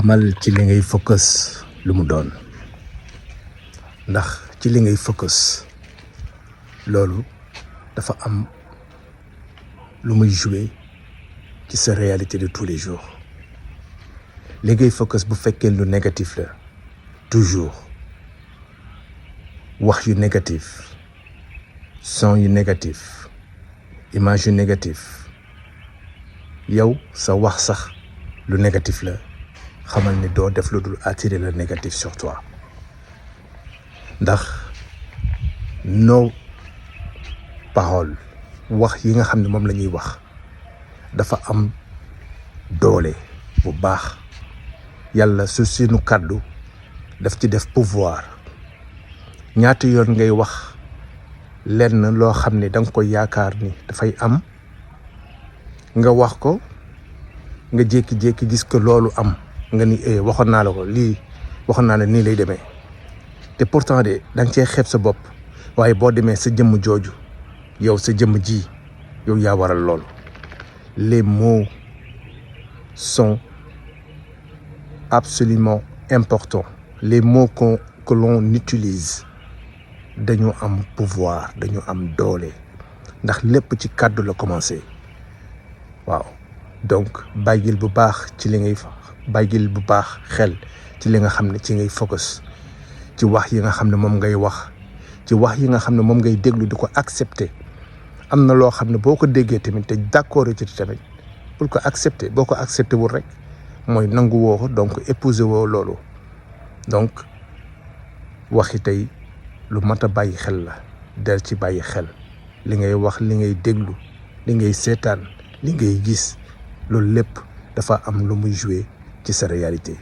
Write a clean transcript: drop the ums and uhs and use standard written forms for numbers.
xamal ci li ngay focus lu mu doon ndax ci li ngay focus loolu dafa am lu muy jouer ci sa réalité de tous les jours li ngay focus bu fekkee lu négatif la toujours wax yu négatif son yu négatif image yu négatif yow sa wax sax lu négatif la xamal ni doo def lu dul attirer le négatif sur toi ndax nos paroles wax yi nga xam ne moom la ñuy wax dafa am doole bu baax yàlla su sunu kàddu daf ci def pouvoir ñaata yoon ngay wax lenn loo xam ne da nga ko yaakaar ni dafay am nga wax ko nga jékki-jékki gis ko loolu am nga ni waxoon naa la ko lii waxoon naa la nii lay demee te pourtant de da nga cee xeeb sa bopp waaye boo demee sa jëmm jooju yow sa jëmm ji yow yaa waral loolu les mots sont absolument importants les mots que l'on utilise dañu am pouvoir dañu am doole ndax lépp ci kàddu la commencé waaw donc bàyyil bu baax ci li ngay bàyyil bu baax xel ci li nga xam ne ci ngay focus ci wax yi nga xam ne moom ngay wax ci wax yi nga xam ne moom ngay déglu di ko accepter am na loo xam ne boo ko déggee tamit te d'accord ci tamit pour ko accepter boo ko accepter wul rek mooy nangu woo ko donc épouser woo loolu donc waxi tey lu mat a bàyyi xel la del ci bàyyi xel li ngay wax li ngay déglu li ngay seetaan li ngay gis loolu lépp dafa am lu muy jouer ci sa réalité